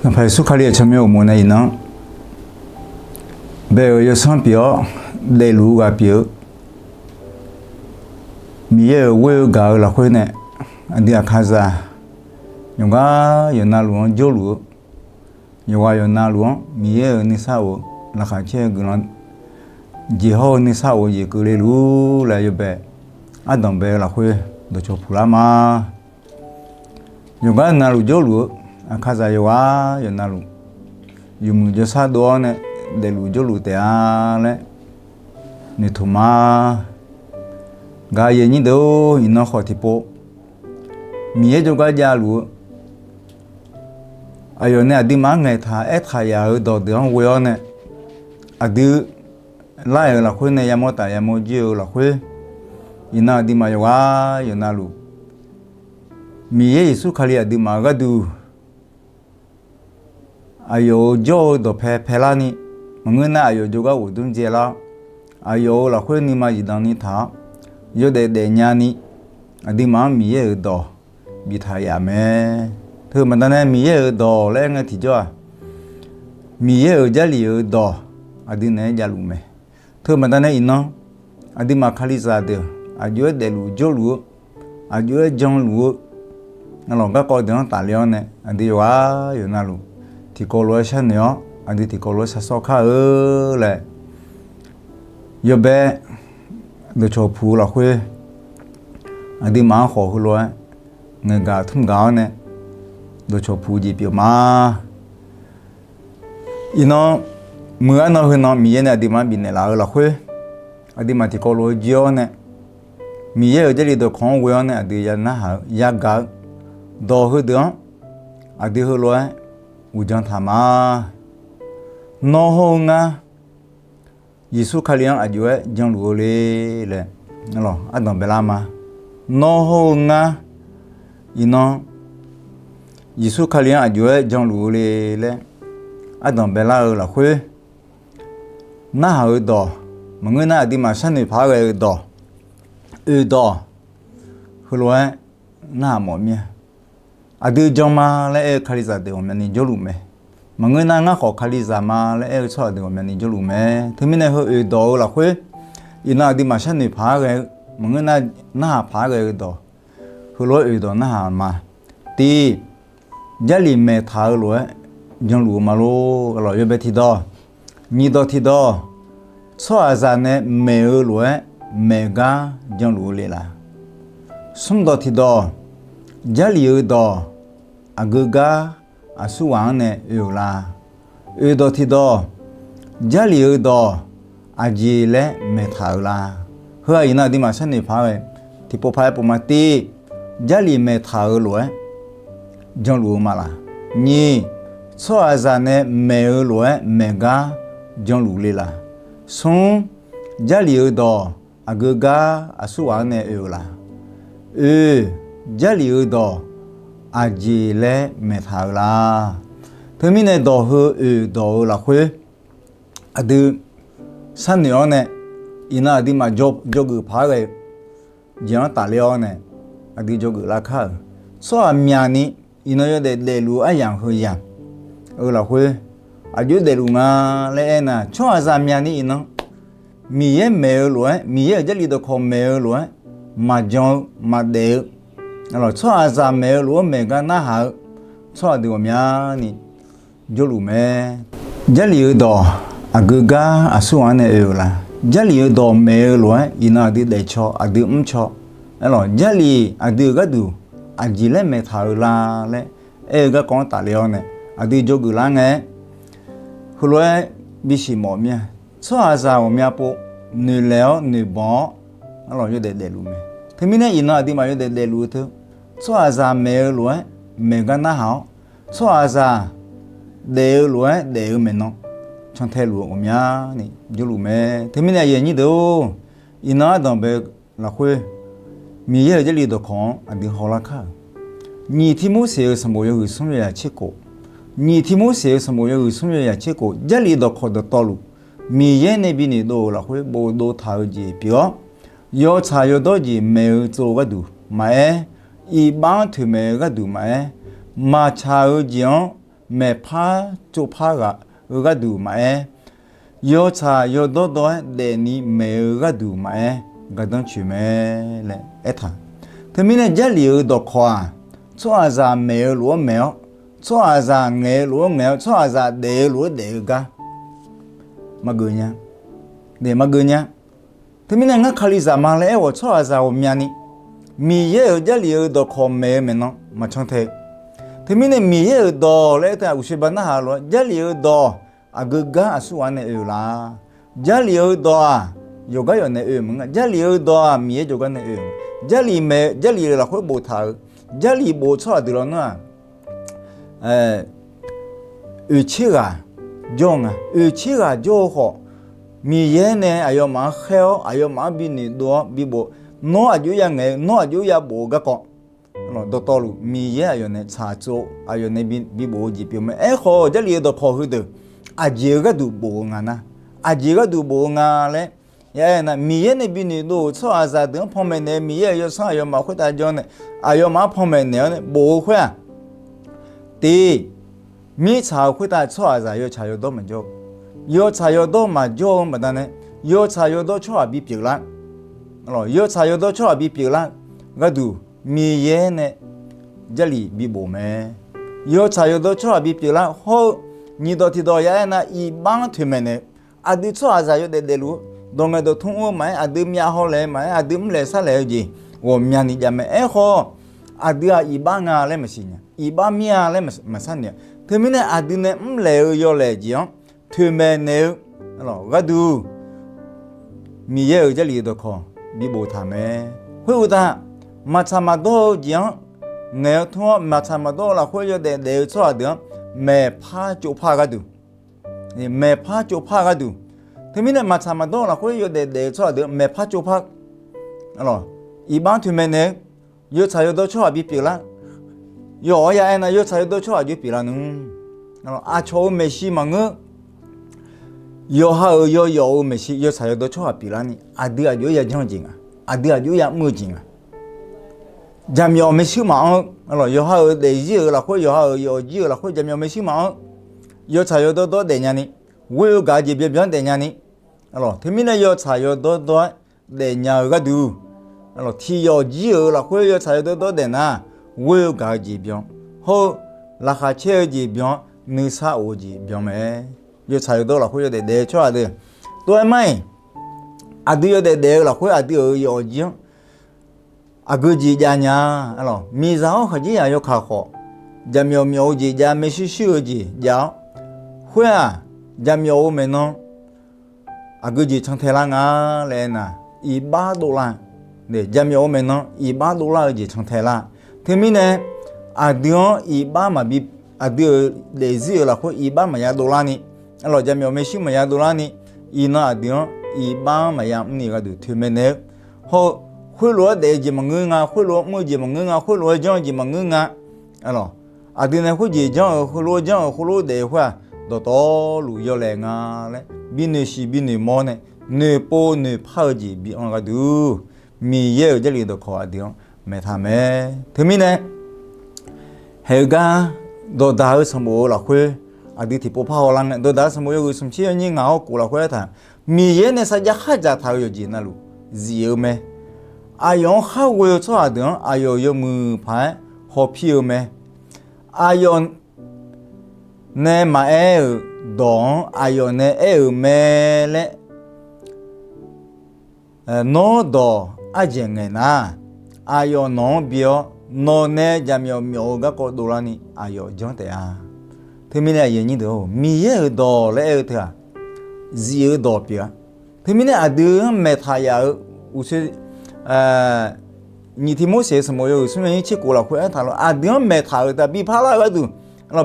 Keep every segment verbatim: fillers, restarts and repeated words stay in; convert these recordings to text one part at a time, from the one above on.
Sanqpaq Yeqsur Kali-euq tsawrmyanr uqmov nae iqnan bae-euq yawsanr pyeuf-awr, daefluf-eu ghaq pyeuf-eu, Miqyaer-euq ghoer-eu gaq-eu lafkhoer nae, aqdui Aqkaqzaq yawqghaq yawqnavluf-anr jawrluf-eu, yawqghaq yawqnavluf-anr Miqyaer-euq nuisar of-eu laqkhaq caer-eu guiqlanq, jeq hawr-eu nuisar of-eu jeq keuvle luf-ur laer yawbae ardanq bae-eu lafkhoer dawqcawq puq lar ma. Yawqghaq navluf jawrluf-eu, Aqkaqzaq yawqghaq yawqnavluf, yawmuiq jawrshar dov-awr nae daefluf jawrluf taef-a laer noeqtmq ma. Gaq-eu aqyuif aqnyir deuq-or, iqnan khawf tiqpov Miqyaer jawrgar javluf-eu, aqyawf nae aqduimaf-anr ngaeqtaq aertaq yaf-euq dawqdeuq-anr ghoe-awr nae, aqdui lar-euq lafkhoer nae yamawr taf yamawr jir-eu lafkhoer, iqnan aqduimaf yawqghaq yawqnavluf, Miqyaer Yeqsur Kali aqduimaf-euq gharduq aqyawf-euq jawr-eu dawqpae paelarni, maqngeur nar aqyawf jawrgar ghofdmr dzaelar-awr, aqyawf-euq lafkhoer nuima zifdan ni taq-awr, yawdaef daefnya ni, aqduimaf-anr Miqyaer-euq dawq biftaq yaf mae. Teu baqdanae Miqyaer-euq dawq laer aer ngae tiqjawr-aq, Miqyaer-euq Jarlif-euq dawq aqdui naeq-aer javluf mae. Teu baqdanae iqnan, aqduimaf Kalizaq deuq aqjox-aer daefluf jawrluf-eu, aqjox-aer janluf-eu, navlawq garkawv deuq-anr tafle-awr nae aqdui yawqghaq yawqnavluf tiqkawv lof-aer sharnoeq-awr, aqdui tiqkawv lof-aer shar sawr kar-eu laer yawbae dawqcawq puq-eu lafkhoer, aqduimaf-anr khawf heulof-aer ngaeqgaq tmr gaq-awr nae dawqcawq puq-eu jeq pyeuf ma. Iqnan, muiq arnan heunan Miqyaer nae aqduimaf-anr bifnaeq laf-eu lafkhoer, aqduimaf tiqkawv lof-aer jir-awr nae, Miqyaer-euq Jarlif dawqkawq-anr ghoe-awr nae aqdui ya narhaq-eu yagaq-eu dawq heudeuq-anr, aqdui heulof-aer uqdzan taq ma. Nawr hawr-eu ngar Yeqsur Kali-anr aqjox-aer janluf-eu le laer ardanq baelar ma. Nawr hawr-eu ngar iqnan Yeqsur Kali-anr aqjox-aer janluf-eu le laer ardanq baelar-eu lafkhoer, narhaq-eu dawq, maqngeur nar aqduimaf sharnoeq paq-aer ghae-eu dawq, oeq dawq, heulof-aer narhaq mawf mir-a. Aqdui jan ma laer aer-eu Kalizaq deuq ghawqmyani jawrluf mae. Maqngeur nar ngar khawf Kalizaq ma laer aer-eu tsawrhaq deuq ghawqmyani jawrluf mae. Teumirnae heu oeq dawq-eu lafkhoer, iqnan aqduimaf sharnoeq paq-aer ghae-eu, maqngeur nar narhaq paq-aer ghae-eu dawq, heulof-aer oeq dawq narhaq ma. Tiq, Jarlif maeqtaq-eu lof-aer janluf-eu ma lor. Lawq yawbae tiqdawq, nyiq dawq tiqdawq, tsawrhaqzaq nae maeq-eu lof-aer maeq gar janluf-eu le laf. Smr dawq tiqdawq, Jarlif-eu dawq aqgeu gar aqsur ghaq-anr nae oe-euq la. Oeq dawq tiqdawq, Jarlif-eu dawq aqjeq laer maeqtaq-euq la. Heu-aq iqnan aqduimaf sharnoeq paq-aer ghae tiqpov paq-aer pov ma. Tiq, Jarlif maeqtaq-eu lof-aer janluf-eu ma laf. Nyiq, tsawrhaqzaq nae maeq-eu lof-aer maeq gar janluf le laf. Smr, Jarlif-eu dawq aqgeu gar aqsur ghaq-anr nae oe-euq laf. Oe, Jarlif-eu dawq aqjeq laer maeqtaq-euq la. Teumirnae dawq heu oeq dawq-eu lafkhoer aqdui sharnoeq-awr nae, iqnan aqduimaf jawrgeuf paq-aer ghae-eu jeq-anr tafler-awr nae, aqdui jawrgeuf lar kar-euq. Tsawrhaq myaqni iqnan yawdaef daefluf-eu aryamq heu yamq-eu lafkhoer aqjox daefluf nga laer aernar, tsawrhaqzaq myaqni iqnan Miqyaer maeq-eu lof-aer, Miqyaer-euq Jarlif dawqkawq maeq-eu lof-aer maqjan-eu maqdaef-eu, tsawrhaqzaq maeq-eu lof-aer maeq gar narhaq-eu tsawrhaq deuq ghawqmyani jawrluf mae. Jarlif-eu dawq aqgeu gar aqsur ghaq-anr nae oe-euq la. Jarlif-eu dawq maeq-eu lof-aer iqnan aqdui daefcaw aqdui mrcaw, aerlawq Jarlif aqdui-euq gharduq aqjeq laer maeqtaq-eu la laer aer-eu garkawv-anr tafler-awr nae aqdui jawrgeuf lar ngae, heulof-aer bisiq mawf mir-a. Tsawrhaqzaq ghawqmya pov noeqlaeq-awr noeqbanq-awr, aerlawq yawdaef daefluf mae. Teumirnae iqnan aqduimaf yawdaef daefluf-eu teu, tsawrhaqzaq maeq-eu lof-aer maeq gar narhaq-awr, tsawrhaqzaq daef-eu lof-aer daef-eu maeqnan cantae luf-eu ghawqmyani jawrluf mae. Teumirnae aqyuif aqnyir deuq-or, iqnan ardanq bae-eu lafkhoer Miqyaer-euq Jarlif dawqkawq-anr aqdui hawlar kar-euq. Nyiq Tirmorseq-eu sanqbof yawhuiq smr yawzaq tser khof, nyiq Tirmorseq-eu sanqbof yawhuiq smr yawzaq tser khof, Jarlif dawqkawq dawqtawvluf Miqyaer nae bi noeqdov-euq lafkhoer bofdov taq-eu jeq pyeuf-awr, yawtsaq yawdawr jeq maeq-eu tsov gharduq maqaer, iqbax-anr toeqmaeq-eu gharduq maqaer, maqtsaq-eu jeq-anr maeqpar tsovpar ghaq-eu gharduq maqaer, yawtsaq yawdawr dawr-aer daefni maeq-eu gharduq maqaer, gardanr coeq mae laer aertaq. Teumirnae Jarlif-euq dawqkawq-aq, tsawrhaqzaq maeq-eu lof-aer maeq-awr, tsawrhaqzaq ngaeq-eu lof-aer ngaeq-awr, tsawrhaqzaq daef-eu lof-aer daef-eu gar maqgeuf nya. Maqgeuf nya. Teumirnae ngar Kalizaq ma laer aer-awq tsawrhaqzaq ghawqmyani, Miqyaer-euq Jarlif-euq dawqkawq maeq-eu maeqnan maqcan tae-eu. Teumirnae Miqyaer-euq dawq laer aer teu-aq, uqshoe ba narhaq lof-aer, Jarlif-euq dawq aqgeu gar aqsurghaq nae oe-eu la? Jarlif-euq dawq-aq, yawqgar yawf nae oe maqngeur. Jarlif-euq dawq-aq, Miqyaer jawrgar nae oe-eu. Jarlif maeq-eu, Jarlif-euq lafkhoer boftaq-euq, Jarlif bof-eu tsawrhaq deuq lawnmr-aq, oeqtser ghaq jawr-eu nga. Oeqtser ghaq jawr-eu khawf, Miqyaer nae aqyawfmaf-anr khaer-awr, aqyawfmaf-anr bi noeqdov-awr bibof. Nawr aqjox ya ngaeq-eu, nawr aqjox ya bof-eu garkawv, dawqtawvluf Miqyaer aqyawf nae tsaqtsov, aqyawf nae bibof-eu jeq pyeuf mae. Aerkhawf, Jarlif-euq dawqkawq heudeuq aqjeq-eu gharduq bof-eu nga nar, aqjeq gharduq bof-eu nga laer ya aer nar, Miqyaer nae bi noeqdov-euq tsawrhaqzaq deuq-anr panmaeq naeq-eu, Miqyaer-euq yawsanr aqyawfmaf khoertav jawr nae, aqyawfmaf-anr panmaeq naeq-awr nae bof-eu khoer-aq, tiq, mirtsaq-euq khoertav tsawrhaqzaq yawtsaq yawdawr maqjawr-eu, yawtsaq yawdawr maqjawr-eu baqdanae, yawtsaq yawdawr tsawrhaq bipyeuf lar, yawtsaq yawdawr tsawrhaq bipyeuf lar-eu gharduq Miqyaer nae Jarlif bibof mae. Yawtsaq yawdawr tsawrhaq bipyeuf lar hawr-eu, nyiq dawq tiq dawq ya aer nar, iqbax-anr toeqmaeq naeq-eu, aqdui tsawrhaqzaq yawdaef daefluf-eu, dawq ngaeq dawq tmr-eu maqaer, aqdui myav hawlaeq-eu maqaer, aqdui mrlaeq sarlaeq-eu jeq ghawqmyani jav mae. Aerkhawf, aqdui-aq iqbax nga laer maqsiq nya, iqbax mir-a laer maqsar noeq-a. Teumirnae aqdui nae mrlaeq-eu yawlaeq jeq-anr toeqmaeq naeq-eu gharduq, Miqyaer-euq Jarlif dawqkawq bibof taq mae. Khoeruqtaf, maqtsaq maqdawr-eu jeq-anr ngaeq-awr tmr-awr, maqtsaq maqdawr-eu lafkhoer yawdaef daef-eu tsawrhaq deuq-anr maeqpar tsovpar gharduq, maeqpar tsovpar gharduq. Teumirnae maqtsaq maqdawr-eu lafkhoer yawdaef daef-eu tsawrhaq deuq-anr maeqpar tsovpar, iqbax-anr toeqmaeq naeq-eu, yawtsaq yawdawr tsawrhaq bipyeuf lar. Yawf-awr ya aer nar, yawtsaq yawdawr tsawrhaq aqjox pyeuflar nmr. Aqcawq-euq maeqshi maqngeur. Yawqha-euq yawyawf-euq maeqshi yawtsaq yawdawr tsawrhaq pyeuflarni, aqdui aqjox-aer ya janr-eu jeq nga, aqdui aqjox-aer ya mr-eu jeq nga. Jaqmyawf maershuir maqanr-eu, yawqha-euq daefzir-euq lafkhoer, yawqha-euq yawfjir-euq lafkhoer jaqmyawf maershuir maqanr-eu, yawtsaq yawdawr dawr-aer daefnya ni, ghoer-eu gaq-eu jeq byanbyan-anr daefnya ni, teumirnae yawtsaq yawdawr dawr-aer daefnya-eu gharduq, tiq yawfjir-euq lafkhoer yawtsaq yawdawr dawr-aer daef nar, ghoer-eu gaq-eu jeq byan, hawr-eu laqkhaq caer-eu jeq byan, nuisar of-eu jeq byan mae. Yawtsaq yawdawr lafkhoer yawdaef daef-eu tsawrhaq deuq, tov-aer mar-iq, aqdui yawdaef daef-eu lafkhoer aqdui-euq yawfjir-anr aqgeu jeq jav nya. Miqzaq-awr khaqdzerzaq yawkaq khawf, jaqmyawf myawf-eu jeq jav, maershuir shuir-eu jeq jav-awr, khoer-aq, jaqmyawf-euq maeqnan aqgeu jeq cantae lar nga laer aer nar, iqbax dovlar. Jaqmyawf-euq maeqnan iqbax dovlar-eu jeq cantae lar. Teumirnae, aqdui-anr iqbax maqbi, aqdui-euq daefzir-euq lafkhoer iqbax maqya dovlar ni, jaqmyawf maershuir maqya dovlar ni, iqnan aqdui-anr iqbax-anr maqya mrni gharduq toeqmaeq naeq-eu, hawr-eu, khoerlof-aer daef-eu jeq maqngeur nga, khoerlof-aer mr-eu jeq maqngeur nga, khoerlof-aer janr-eu jeq maqngeur nga. Aqdui nae khoerjeq janr-euq, heulof-aer janr-euq, heulof-aer daef-eu khoer-aq, dawqtawvluf yawlaeq nga laer binoeq siq binoeq mawr nae, noeqpov noeqpar-eu jeq bi anr gharduq, Miqyaer-euq Jarlif dawqkawq aqdui-anr maeqtaq mae. Teumirnae, haeq-eu gar, dawqdaq-eu sanqbof-eu lafkhoer aqdui tiqpov par hawlar ngae, dawqdaq-eu sanqbof yawhuiq smq tser yawnyir ngaq hawr kof lafkhoer aertaq, Miqyaer nae sarjax khardzaq taq-euq yawqjeq navluf zif-eu mae. Aqyawf-anr khar ghoe-eu tsawrhaq deuq-anr aqyawf yawmuiq paq-aer hawpir-eu mae. Aqyawf nae maqaer-euq dawq-anr aqyawf nae aer-euq mae laer nawr dawq ardzaeq ngaeq nar, aqyawf nawq-anr bi-awr, nawq nae jaqmyawf myawf-eu garkawv dovlarni aqyawf janr taef-a. Teumirnae aqyuif aqnyir deuq-or, Miqyaer-euq dawq laer aer-eu teu-aq, zif-eu dawq pyeuf-a. Teumirnae aqdui-anr maeqtaq yaf-eu uqshoe, nyiq Tiqmorseq-eu sanqbof yawhuiq smr yawnyir tser kof lafkhoer aertaq lof, aqdui-anr maeqtaq-euq taq bi parlar-eu gharduq,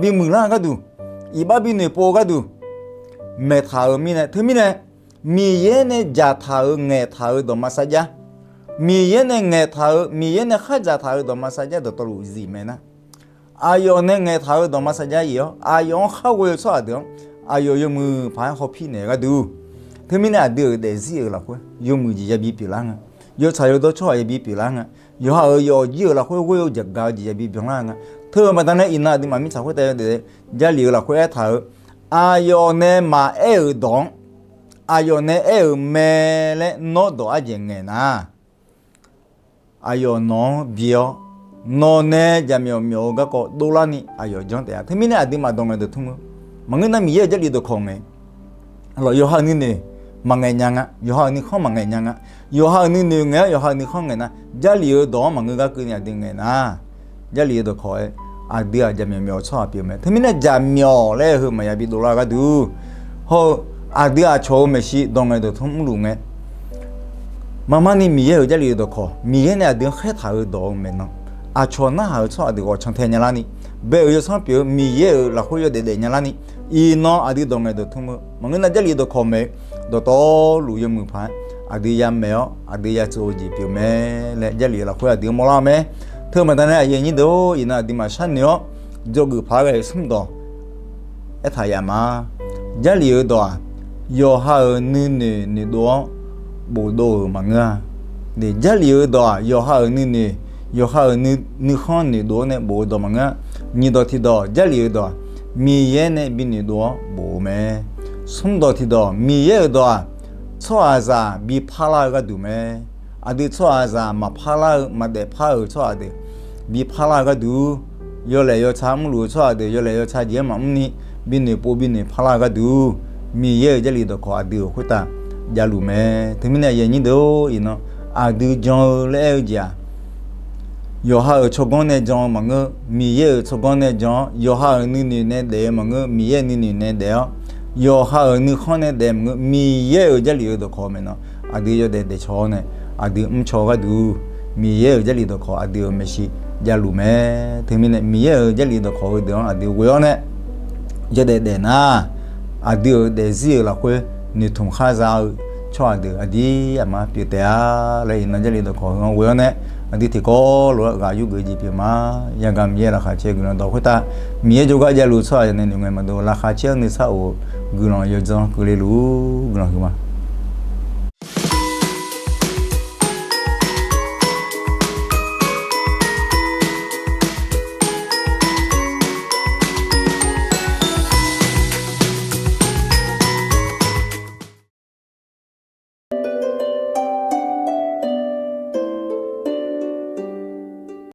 bi muiqlar-eu gharduq, iqbax bi noeqpov-eu gharduq maeqtaq-euq mirnae, teumirnae Miqyaer nae dzaqtaq-euq ngaeqtaq-euq dawqma sarjax, Miqyaer nae ngaeqtaq-euq, Miqyaer nae khardzaq taq-euq dawqma sarjax dawqtawvluf zif mae nar, aqyawf nae ngaeqtaq-euq dawqma sarjax-ir-awr, aqyawf-anr khar ghoe-eu tsawrhaq deuq-anr aqyawf yawmuiq paq-aer hawpir naeq gharduq, teumirnae aqdui-euq daefzir-euq lafkhoer yawmuiq jeq yabi pyeuflar nga. Yawtsaq yawdawr tsawrhaq yabi pyeuflar nga. Yawqha-euq yawfjir-euq lafkhoer ghoer-eu jaqgaq-eu jeq yabi byanlar nga. Teu-eu baqdanae iqnan aqduimaf mirtsaq khoertav yawdaef Jarlif-euq lafkhoer aertaq-euq, aqyawf nae maqaer-euq dawq-anr aqyawf nae aer-euq mae laer nawr dawq arjeq ngaeq nar, aqyawf nawq-anr bi-awr, nawq nae jaqmyawf myawf-eu garkawv dovlarni aqyawf janr taef-a. Teumirnae aqduimaf dawq ngaeq dawq tmr-eu maqngeur nar, Miqyaer-euq Jarlif dawqkawq ngae, lawq, yawqha-euq nuinoeq maqngaeq nya nga, yawqha-euq nuikhanr maqngaeq nya nga. Yawqha-euq nuinoeq ngaeq-awr yawqha-euq nuikhanr ngaeq nar, Jarlif-euq dawq-anr maqngeur gar keuvni aqdui ngaeq nar, Jarlif-euq dawqkawq-aer aqdui-aq jaqmyawf myawf-eu tsawrhaq pyeuf mae. Teumirnae jaqmyawf laer-eu heu maqya bi dovlar-eu gharduq, hawr-eu aqdui aqcawq-euq maeqshi dawq ngaeq dawq tmr mrluf ngae, marmarni Miqyaer-euq Jarlif-euq dawqkawq, Miqyaer nae aqdui-anr khaertaq-euq dawq-eu maeqnan, aqcawq narhaq-euq tsawrhaq deuq ghawqcan tae nyalarni, bae-euq yawsanr pyeuf-eu Miqyaer-euq lafkhoer yawdaef daef nyalarni, iqnan aqdui dawq ngaeq dawq tmr-eu maqngeur nar, Jarlif dawqkawq maeq-eu dawqtawvluf yawmuiq paq-aer aqdui yamaeq-awr aqdui yatsuif-eu jeq pyeuf mae laer Jarlif-euq lafkhoer aqdui-anr mawrlar-eu mae. Teu-eu baqdanae aqyuif aqnyir deuq-or, iqnan aqduimaf sharnoeq-awr dzawgeuf paq-aer ghae-eu smr dawq aertaq yaf ma. Jarlif-euq dawq-aq, yawqha-euq nuinoeq noeqdov-anr bofdov-euq maqngeur-a. Jarlif-euq dawq-aq, yawqha-euq nuinoeq, yawqha-euq nuikhanr noeqdov-awr nae bof-eu dawq maqngeur-a. Nyiq dawq tiq dawq, Jarlif-euq dawq-aq, Miqyaer nae bi noeqdov-awr bof-eu mae. Smr dawq tiq dawq, Miqyaer-euq dawq-aq, tsawrhaqzaq bi parlar-eu gharduq mae. Aqdui tsawrhaqzaq maqparlar-eu, maqdaef par-euq tsawrhaq deuq bi parlar-eu gharduq, yawlaeq yawtsaq mrluf-eu tsawrhaq deuq yawlaeq yawtsaq jeq-anr maqmr ni, bi noeqpov bi noeq parlar-eu gharduq, Miqyaer-euq Jarlif dawqkawq aqdui-euq khoertav javluf mae. Teumirnae aqyuif aqnyir deuq-or, iqnan aqdui jan-eu laer aer-eu jeq-aq, yawqha-euq tsawrganr nae jan-eu maqngeur, Miqyaer-euq tsawrganr nae jan-awr, yawqha-euq nuinoeq nae daef-eu maqngeur, Miqyaer-euq nuinoeq nae daef-awr, yawqha-euq nuikhanr nae daef maqngeur, Miqyaer-euq Jarlif-euq dawqkawq maeqnan aqdui yawdaef daefcaw-awr nae aqdui mrcaw gharduq, Miqyaer-euq Jarlif dawqkawq aqdui-euq maeqshi javluf mae. Teumirnae Miqyaer-euq Jarlif dawqkawq heudeuq-anr aqdui ghoe-awr nae yawdaef daef nar, aqdui-euq daefzir-euq lafkhoer noeqtmq khar za-eu tsawrhaq deuq aqdir aqma pyeuf taef-a laer iqnan Jarlif dawqkawq heu-anr ghoe-awr nae aqdui tiqkawv lof-aer ghaq yurgeuf jeq pyeuf ma. Yagaq Miqyaer laqkhaq caer-eu guiqlanq dawq khoertav, Miqyaer jawrgar javluf tsawrhaq yawqnan noeq ngae maqdov laqkhaq caer-eu nuisar of-eu guiqlanq yawdzanr keuvle luf-ur guiqlanq huiq ma.